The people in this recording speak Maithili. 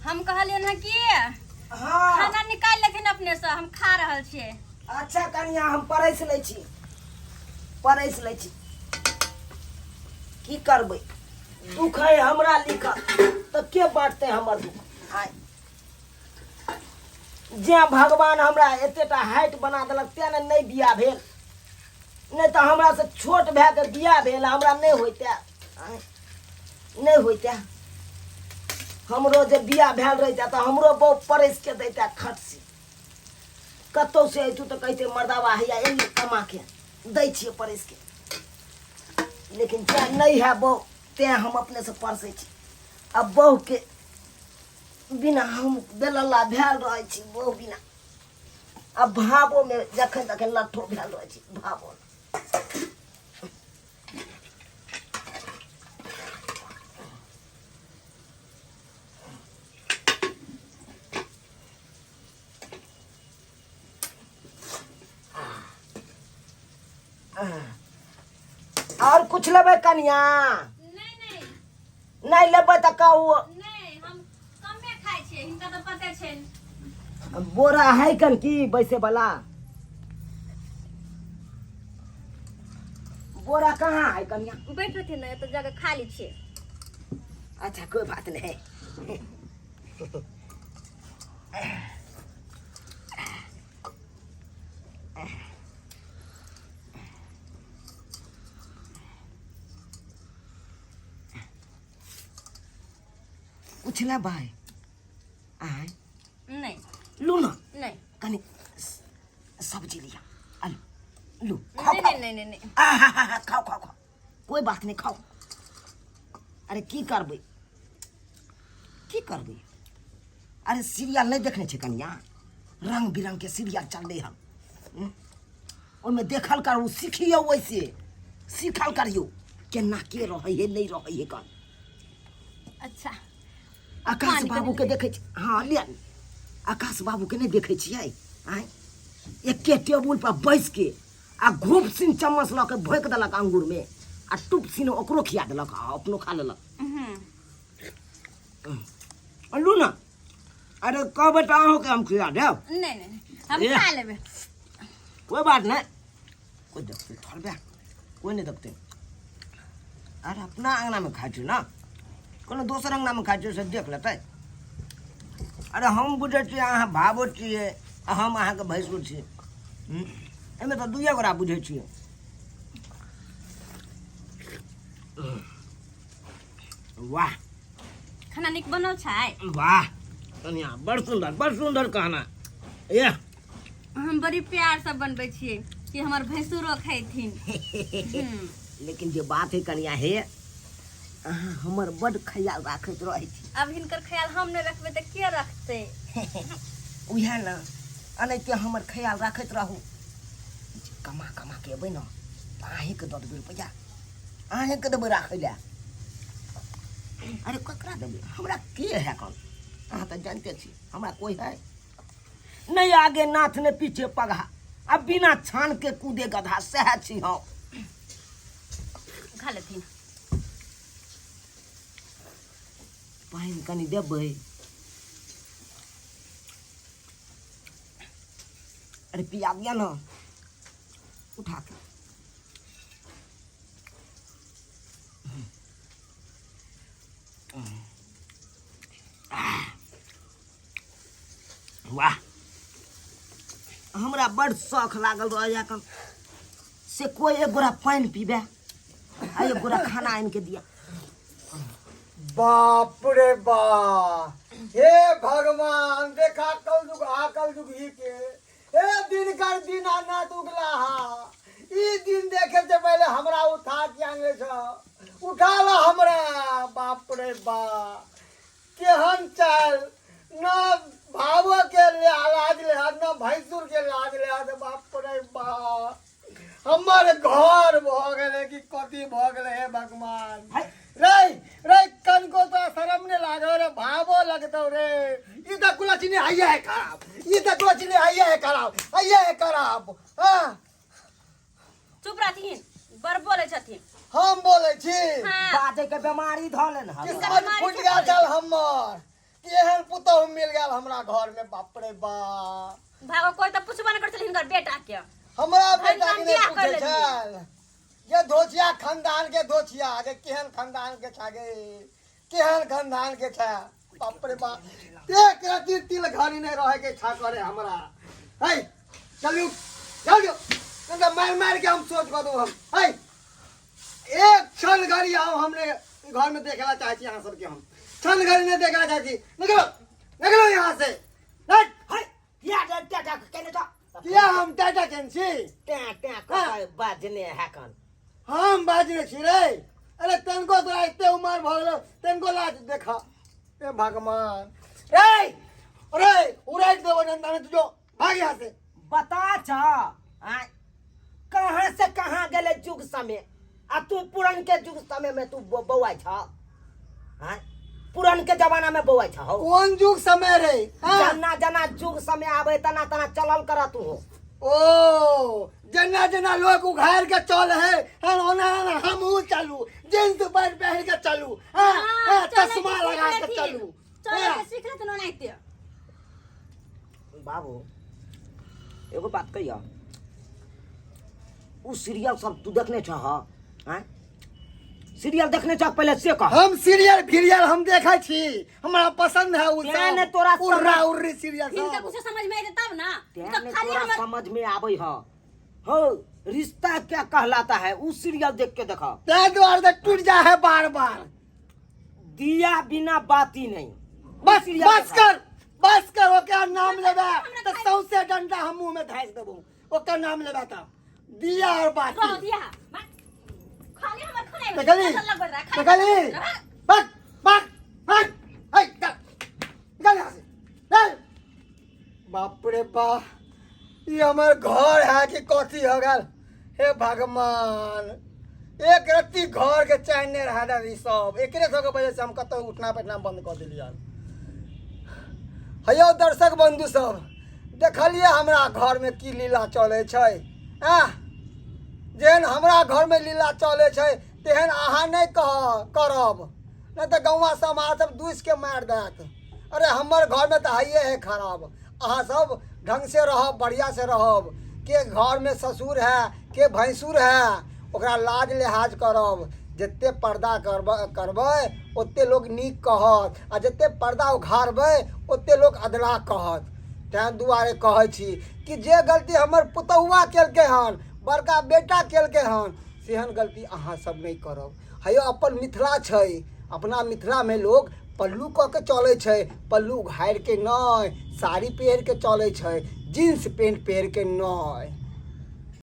हम कहलियनि हँ कि हाँ खाना निकालि लेथिन अपने से हम खा रहल छियै अच्छा कनिया हम परसि लै छी परसि लै छी की करबै दुख है हमरा लिखल तऽ के बाँटतै हमर दुख आय जे भगवान हमरा एतेटा हाइट बना देलक तेँ ने नहि बियाह भेल नहि तऽ हमरासँ छोट भए कऽ बियाह भेल हमरा नहि होइते आँय नहि होइते हमरो जे बियाह भेल रहिते तऽ हमरो बहु परसि के दैते खटसी कतहु से अयतू तऽ कहिते मर्दाबा हैया एलियै कमा के दै छियै परसि के लेकिन तेँ नहि है बहु तेँ हम अपनेसँ परसै छी आ बहुके बिना हम बेलल्ला भेल रहै छी बहु बिना आ भावोमे जखन तखन लट्ठो भेल रहै छी भावो और कुछ लेबै कनिया नहीं नहीं नहि लेबै तऽ कहू नहीं हम कमे खाइ छियै हिनका तऽ पते छनि बोरा है कन की बैसे वाला बोरा कहाँ है कनिया बैठ रहथिन ने एतऽ जगह खाली छै अच्छा कोई बात नहीं कुछ लेबै आय नहीं लू ना नहीं कनी सब्जी लिया आलू लू खाओ नहीं खाओ नहीं नहीं नहीं आहा खाओ खाओ खाओ कोई बात नहीं खाओ अरे की करबै की करबै अरे सीरियल नहीं देखने छै कनिया रंग बिरंग के सीरियल चललै हन ओहिमे देखल करू सीखियौ ओहिसे सीखल करियौ केना के रहै है नहि रहै है कन अच्छा आकाश पानि बाबू के देखै छी हँ लिअ आकाश बाबू के नहि देखै छियै आँय एके टेबुल पर बैस के आ घूप सिन चम्मच लऽ के भोकि देलक अंगूरमे आ टुप सिन ओकरो खिया देलक आ अपनो खा लेलक लू ना अरे कहबै तऽ अहूँके हम खिया देब नहीं नहीं नहीं, हम ए। खा लेबै कोई बात नहीं कोई देखते थोड़बे कोई नहीं देखते अरे अपना अंगना में खाइ छी ना कोनो दोसर अंगना में खाइ छियै से देख लेतै अरे हम बुझै छियै अहाँ भावो छियै आ हम अहाँके भैंसुर छी एहिमे तऽ दुइए गोरा बुझै छियै वाह खाना नीक बनल छै वाह कनिया बड़ सुन्दर बड़ सुन्दर कहना ये हम बड़ी प्यार से बनबै छियै कि हमर भैंसुरो खैथिन लेकिन जे बात है कनिया हे अहाँ हमर बड ख्याल राखैत रहै छी अब हिनकर ख्याल हम नहि रखबै तऽ के रखतै उएह ने एनाहिते हमर ख्याल राखैत रहू कमा कमा के एबै ने तऽ अहीँके दऽ देबै रुपैआ अहीँके देबै राखै लए अरे ककरा देबै हमरा के है कन अहाँ तऽ जानते छी हमरा कोइ है नहीं आगे नाथ ने पीछे पगहा अब बिना छान के कूदे गधा सएह छी हम खा लेथिन पानि कनि देबै अरे पिया दिया ना उठा के वाह हमरा बड़ शौख लागल रहैया कन से कोई एक गोरा पानि पीबे आ एक गोरा खाना आनि के दिया बाप रे बा हे भगवान देखा कल जुग आ कल जुग ही के हे दिन कर दिन आना उगला हा ई दिन देखे से पहले हमरा उठा के आनले छ उठा ला हमरा बाप रे बा केहन चाल न भावो के लाज ले न भैंसुर के लाज ले बाप रे बा हमर घर भऽ गेलै कि कथी भऽ गेलै हे भगवान रे रे कनको तो शरम ने लागो रे भावो लगतो रे ई त कुलचनी आइया है खराब ई त कुलचनी आइया है खराब आइया है खराब हां चुप रहथिन बड़ बोलै छथिन हम बोलै छी हाँ बाजै के बीमारी धऽ लेन हन किस्मत फुट गेल छल हमर केहन पुतहु मिल गेल हमरा घर में, बाप रे बाप। भागो, कोई तऽ पुछबो नहि करै छलै हिनकर बेटा के। हमरा बेटा हम के बियाह नहि कर पूछै लेलियै। छल ये धोछिया खानदान के, धोछिया के केहन खानदान के छा गे, केहन खानदान के छा। बाप रे बाप, एक रत्ती तिल घड़ी नहीं रहे के छा करे हमरा। है चलू चलू, नहीं तो मार मार के हम सोच कर दू हम। है एक क्षण घड़ी आओ, हमने घर में देखेला चाहे छी अहाँ सबके, हम क्षण घड़ी नहीं देखेला चाहे छी। निकलो निकलो यहाँ से। हट। है किया रे टाटा केने छ? किया हम टाटा केने छी? टे टे कह बाजने है कन। हम बाजने छी रे? अरे तनको तोरा एते उमर भऽ गेलो, तनको लाज देखा। ए भगवान रे, अरे उड़ाइ देबो नंदा में तुझो, भाग यहाँ से। बता छ आय कहाँ से कहाँ गेले जुग समय, आ तू पुरन के जुग समय में तू बौआइ छ? आय पुरन के जमाना में बौआइ छ हो? कोन जुग समय रे? हाँ? जना जना जुग समय आवे तना तना चलल कर तू हो। ओ जेना जेना लोग उघार के चल है हन, ओना ओना हमहू चलू, जींस पैंट पहिर के चलू? हाँ, हाँ, चलै के चश्मा सीख लगा के लेथिन। चलू। चलै हाँ। के सीख लेथिन ओनाहिते। बाबू, एगो बात कहिया, उ सीरियल सब तू देखने छह? आँय, सीरियल देखने छह पहले से कह। हम सीरियल फिरियल हम देखै छी, हमरा पसंद है उ तें सब। ने तोरा उर्रा उर्री सीरियल हिनका सब। कुछो समझ में एतै तब ना। तें ई तऽ ने खाली तोरा हमर समझ में आबै ह हो रिश्ता क्या कहलाता है, उ सीरियल देख के देखा। तें दुआरे तऽ टूट जा है बार बार। दिया बिना बाती नहीं। बस सीरियल बस देखा। कर बस कर, ओकर नाम लेबे तऽ सौंसे डंडा हम मुंह में धांसि देबो। ओकर नाम लेबे तऽ दिया और बाती। रह दिया खाली हमर खाना देखली देखली, भाग भाग भाग, है निकल निकल यहाँ से, चल। बाप रे बाप, ये हमर घर है कि कथी हो गेल? हे भगवान, एक रत्ती घर के चैन नहीं रहा ई सब एकरे सबके वजह से हम कतौ उठना बैठना बंद कऽ देलियै। हयौ दर्शक बंधु सब, देखलियै हमरा घरमे की लीला चलै छै? आँ, जेहन हमरा घरमे लीला चलै छै तेहन अहाँ नहि कह करब, नहि तऽ गौआँ समाज सब दूसिके मारि देत। अरे हमर घरमे तऽ हैये है खराब, अहाँ सब ढङ्गसँ रहब, बढ़िआँसँ रहब। के घरमे ससुर है के भैंसुर है, ओकरा लाज लिहाज करब। जते पर्दा करबै ओते लोक नीक कहत, आ जते पर्दा उघारबै ओते लोक अधलाह कहत। ताहि दुआरे कहै छी कि जे गलती हमर पुतहुआ केलकै हन, बड़का बेटा केलकै हन, सेहन गलती अहाँ सब नहि करब। हेयौ अपन मिथिला छै, अपना मिथिलामे लोक पल्लू कऽ के चलै छै, पल्लू उघारि के नहि, साड़ी पहिर के चलै छै, जींस पेंट पहिर के नहि।